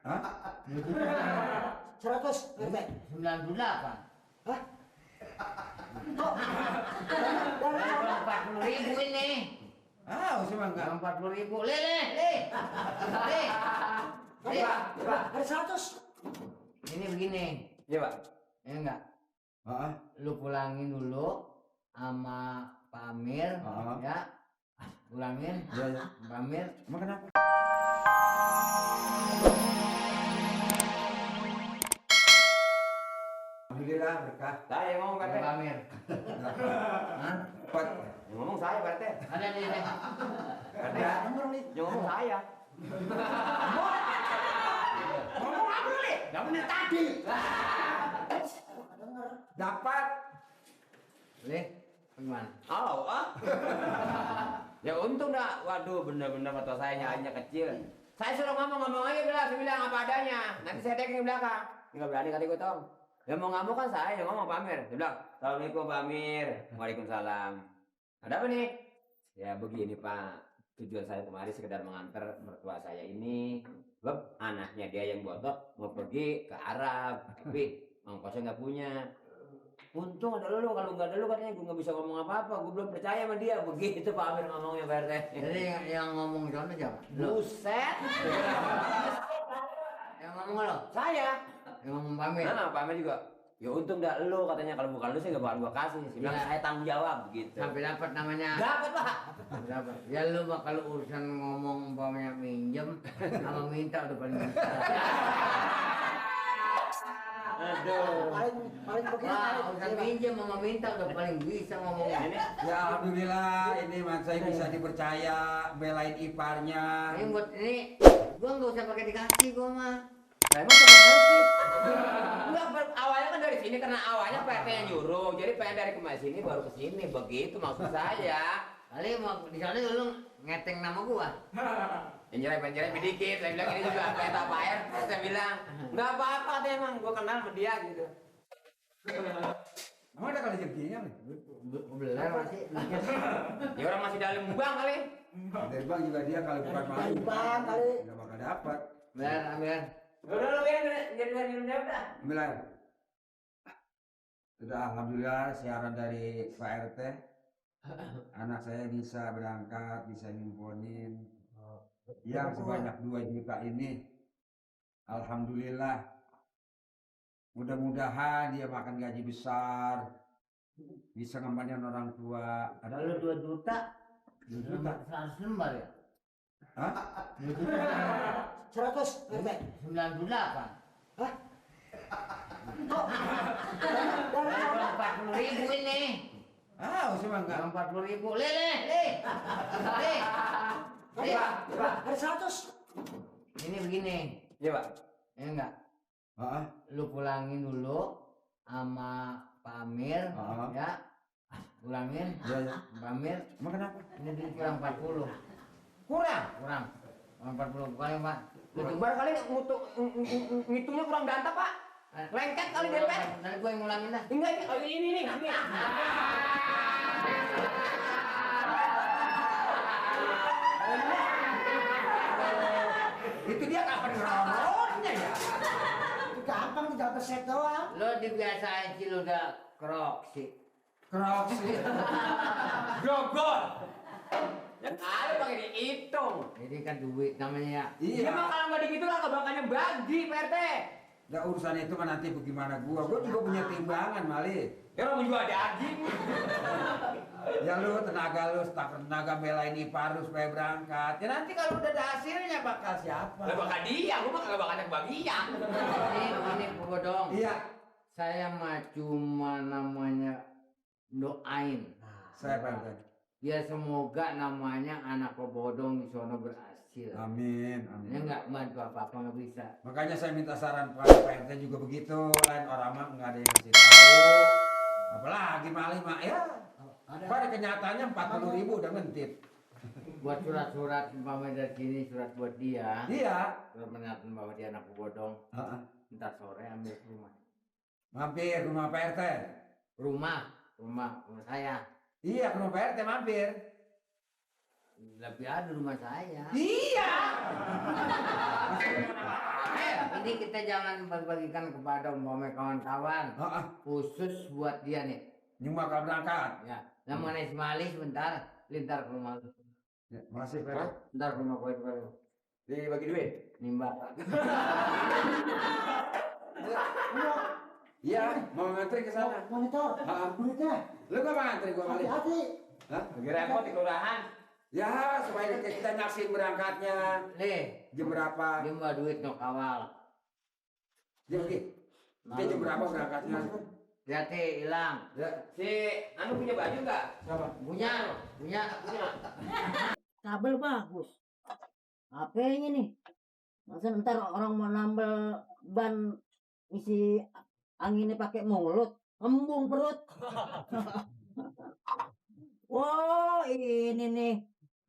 Hah? 100 RT. 98. Hah? Kok? Dari 40.000 ini. Sih bang enggak. 40.000. Le. ada 100. Ini begini. Iya Pak. Ya enggak? Heeh. Lu pulangin dulu sama Pak Amir, ya. Pulangin. Iya. Pak Amir. Emang kenapa? Alhamdulillah berkah. Saya yang ngomong Pak RT. Pak Amir. Hah? Pak, Yang ngomong saya Pak RT. Ada di sini. RT. Yang ngomong saya. ngomong apa lu nih? Gak bener tadi. Dapat. Le, gimana? Ya untung dah. Waduh, bener-bener motor saya nyalinya kecil. Saya suruh ngomong aja bilang, saya bilang apa adanya. Nanti saya deking di belakang. Nggak berani kata gue Tom. Ya mau nggak mau kan saya yang ngomong Pak Amir. Dia bilang, Assalamualaikum Pak Amir. Waalaikumsalam. Ada apa nih? Ya begini Pak. Tujuan saya kemarin sekedar mengantar mertua saya ini. Sebab anaknya dia yang botok mau pergi ke Arab. Tapi ongkosnya nggak punya. Untung ada lu, kalau nggak ada lu katanya gue nggak bisa ngomong apa-apa. Gue belum percaya sama dia. Begitu Pak Amir ngomongnya Pak RT. Jadi yang ngomong itu siapa? Lu. Buset. Yang ngomong lo? Saya. Yang ngomong Pak Amir. Nah, Pak Amir juga. Ya untung dah lu katanya, kalau bukan lu sih gak bakal gua kasih. Dia bilang Iya. saya tanggung jawab gitu. Sampai dapat namanya. Dapat Pak. Dapat. Ya lu mah kalau urusan ngomong umpamanya minjem sama minta udah paling bisa. Aduh. Paling begini Urusan minjem sama minta udah paling bisa ngomongnya. Ini Ya alhamdulillah ini mas saya bisa dipercaya belain iparnya. Ini buat ini gua nggak usah pakai dikasih gua mah. saya mah cuma ngasih. Enggak, awalnya kan dari sini karena awalnya Pak RT yang nyuruh. Jadi pengen dari kemari sini baru ke sini. Begitu maksud saya. Kali mau di sana lu ngeteng nama gua. Penjara dikit. Saya bilang ini juga kayak tak air. Saya bilang nggak apa-apa deh emang. Gua kenal sama dia gitu. Emang ada kali rezekinya nih? Beler masih. Ya orang masih dalam lubang kali. Dari bang juga dia kalau bukan maling. Bang kali. Nggak bakal dapat. Beler ambil. Udah lu ya, jadi minum dia udah. Ambilan. Sudah alhamdulillah siaran dari Pak RT. Anak saya bisa berangkat, bisa nyimponin yang sebanyak 2 juta ini. Alhamdulillah. Mudah-mudahan dia makan gaji besar, bisa ngembanin orang tua. Ada Kalau 2 juta 2 juta. 100 lembar ya? Hah? 2 juta 100 RT. 98. Hah? Kok? Dari 40.000 ini. Sih bang enggak. 40.000. Le. ada 100. Ini begini. Iya Pak. Ya enggak? Heeh. Lu pulangin dulu sama Pak Amir, ya. Pulangin. Iya. Pak Amir. Emang kenapa? Ini duit kurang 40. Kurang. Kurang 40 bukan Pak. Barangkali ngitungnya kurang dantap Pak. Lengket kali dempet. Nanti gue yang ngulangin dah. Enggak ini nih. Itu dia kapan ngeronotnya ya? Gampang tinggal peset doang. Lo dibiasain sih lu udah krok sih. Crocs. Grogol. Ya kali pakai dihitung. Ini kan duit namanya ya. Iya mah kalau nggak dihitung lah kebanyakan bagi Pak RT. Nah urusan itu kan nanti bagaimana gua juga punya timbangan Mali. Ya orang juga daging. Ya lu tenaga lu, tenaga belain ipar lu supaya berangkat. Ya nanti kalau udah ada hasilnya bakal siapa? Lah bakal dia, gua mah kagak bakal ada kebagian. Ini bodong. Iya. Saya mah cuma namanya doain. Saya bantu. Ya semoga namanya anak pebodong di sono berhasil. Amin, Ya amin. nggak bantu apa-apa nggak bisa. Makanya saya minta saran pada Pak RT juga begitu. Lain orang mah nggak ada yang ngasih tahu. Apalagi Mali mah ya. Pada kenyataannya 40.000 udah ngentit. Buat surat-surat umpamanya dari sini, surat buat dia. Iya. Surat menyatakan bahwa dia anak pebodong. Heeh. Ntar sore ambil ke rumah. Mampir rumah Pak RT. Rumah saya. Iya, ke rumah Pak RT mampir. Lebih ada rumah saya. Iya. Ini kita jangan bagikan kepada umpamanya kawan-kawan. Heeh. Khusus buat dia nih. Yang bakal berangkat. Ya, yang mengenai Ismaili sebentar, lintar ke rumah lu. Ya, makasih, Pak. Bentar ke rumah gue dulu. Dibagi duit. Nimba. Iya, mau ngantri ke sana. Monitor. Heeh. Duitnya. Lu gak mau ngantri gua balik? Hati-hati. Hah? Lagi repot di kelurahan. Ya, supaya kita nyaksin berangkatnya. Nih, Jam berapa? nimba duit no kawal. Jam jam berapa berangkatnya? Hati hilang. Ya, Si Anu punya baju nggak? siapa? Punya. Kabel bagus. HP-nya nih. Masa ntar orang mau nambel ban isi anginnya pakai mulut, kembung perut. Wow, ini nih.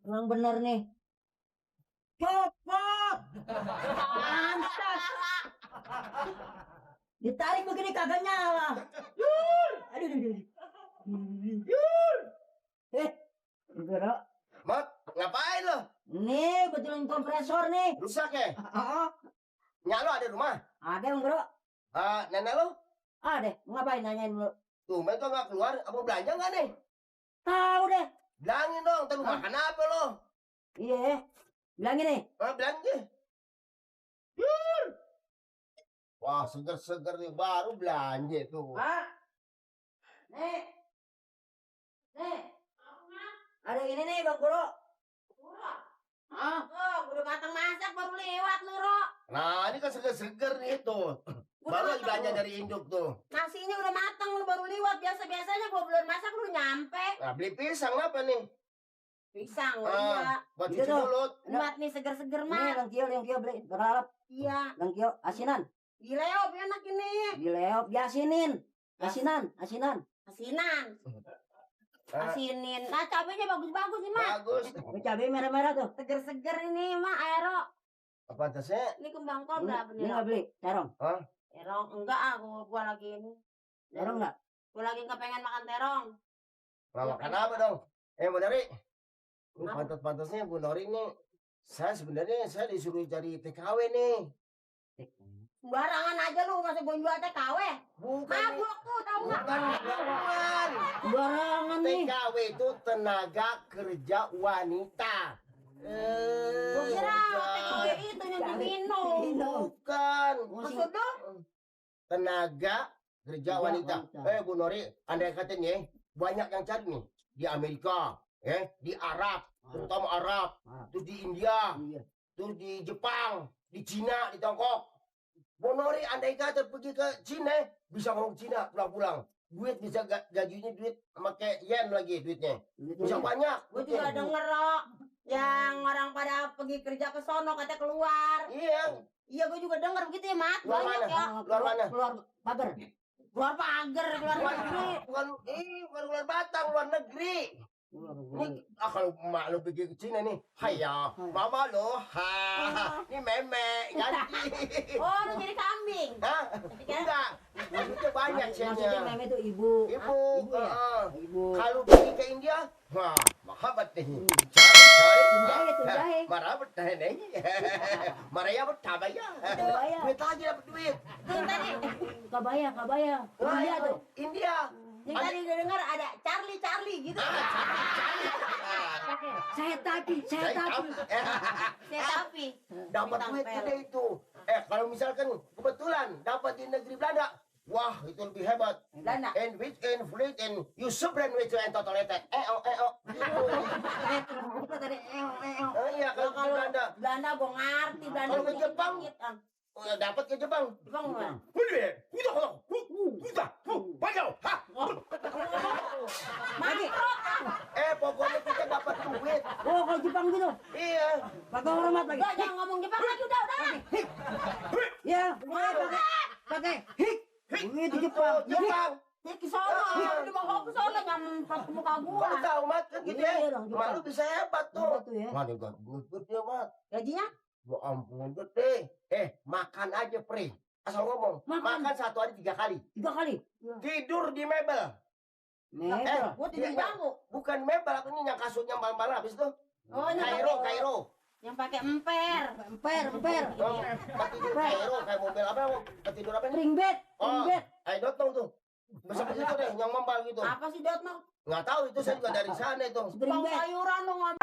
Yang bener nih. Copot. Mantap. Ditarik begini kagak nyala. Aduh. Enggak. Mat, ngapain lo? Nih, betulin kompresor nih. Rusak ya? Oh, Nyak lo ada rumah? ada Bang Bro. Nenek lo? Ada, ngapain nanyain lu? Tumben kok nggak keluar, apa belanja nggak nih? Tahu deh. Bilangin dong, ntar lu Hah? makan apa lo? Iya. Bilangin nih. Belanja. Wah, seger-seger nih, baru belanja tuh. Hah? Nih. Nih. Ada ini nih Bang Bro. Ah, Oh, udah matang masak baru lewat lu, Ro. Nah, ini kan seger-seger nih tuh. Baru lagi belanja dari induk tuh. Nasinya udah matang lu baru lewat. Biasa-biasanya gua belum masak lu nyampe. Nah, beli pisang apa nih? Pisang, Ah. iya. Buat Iya cuci tuh. mulut. Buat nih seger-seger ini mah. Yang kio beli berharap. Iya. Yang kio asinan. Gileop enak ini. Dileop diasinin. Asinan. Asinan. Ah, Asinin. Nah, cabenya bagus-bagus nih, Mak. bagus. Ini cabai merah-merah tuh. Seger-seger ini, Mak, Aero. Apa tasnya? Ini kembang kobra Ini bener. nggak beli. Terong. Terong enggak ah, gua lagi ini. Terong nggak? Gua lagi kepengen makan terong. Nah, makan apa dong? Bu Nori. Ini Apa? pantas-pantasnya Bu Nori nih. Saya disuruh cari TKW nih. Sembarangan aja lu, masa gua jual TKW. Bukan. Mabuk tuh, tahu nggak? Bukan. Barangan nih. TKW itu tenaga kerja wanita. Gua kira TKW itu yang diminum. Bukan. Maksud lu? Tenaga kerja Kerja wanita. wanita. Bu Nori, andai kata nih, banyak yang cari nih di Amerika, di Arab, terutama Arab, terus di India, Iya. terus di Jepang, di Cina, di Tiongkok. Bu Nori, andai kata pergi ke Cina, bisa ngomong Cina pulang-pulang. Duit bisa gajinya duit pakai yen lagi duitnya. Bisa banyak. Gue juga denger Ro, yang orang pada pergi kerja ke sono katanya keluar. Iya. Iya gue juga denger begitu ya Mat, Luar banyak mana? ya. Luar mana? Keluar pagar. Keluar pagar, keluar negeri. Bukan luar Batang, luar negeri. Ini kalau mak lo pergi ke Cina nih, haya, mama lo, ini meme, ganti. Oh lu jadi kambing. Hah? Enggak, maksudnya banyak Maksudnya sihnya. meme itu ibu. Ibu, ya? Ibu. kalau pergi ke India, wah, mahabat nih. Cari, Tunjai. marah betah nih. Marah ya betah bayar. Bayar. Duit lagi dapat duit. Yang tadi, Kabaya. Wah, India tuh. India. yang tadi udah denger ada Charlie gitu. Saya tapi. Saya tahu. Saya tapi. Dapat Bintang duit pel. gede itu. Kalau misalkan kebetulan dapat di negeri Belanda, wah itu lebih hebat. Belanda. And with and fleet and you subran with and totaletet. Gitu. Apa tadi? Iya kalau di Kalau Belanda. Belanda gue ngerti Belanda. Kalau ke gua Jepang? dikit, ah. Dapat ke Jepang. Jepang mana? Lagi. Pokoknya kita dapat duit. Oh, kalau Jepang gitu. Iya. Pakai hormat lagi. Udah jangan ngomong Jepang lagi udah. Ya, pakai hik. Begitu Jepang. Jepang. Dia ke sono, dia mau ke sono nyampe ke muka gua. Gua tahu mat kan gitu Iya ya. dong, Jepang. Malu bisa hebat tuh. Hebat tuh ya. Mana gak gede mat. Gajinya? Ya ampun gede. Makan aja free. Asal ngomong. Makan. Makan 1 hari 3 kali. 3 kali. Tidur di mebel. Mebel. Gua tidur di bangku. Bukan mebel, aku ini yang kasurnya malam-malam habis itu. Oh, ini Kairo. Yang pakai emper. Emper. Oh, ketidur kayak mobil apa? Ketidur apa? Ring bed. Oh, don't know tuh. Seperti itu deh, yang membal gitu. Apa sih Dot, Mak? Nggak tahu itu saya juga dari sana itu. Ring Bang bed. sayuran lu ngomong.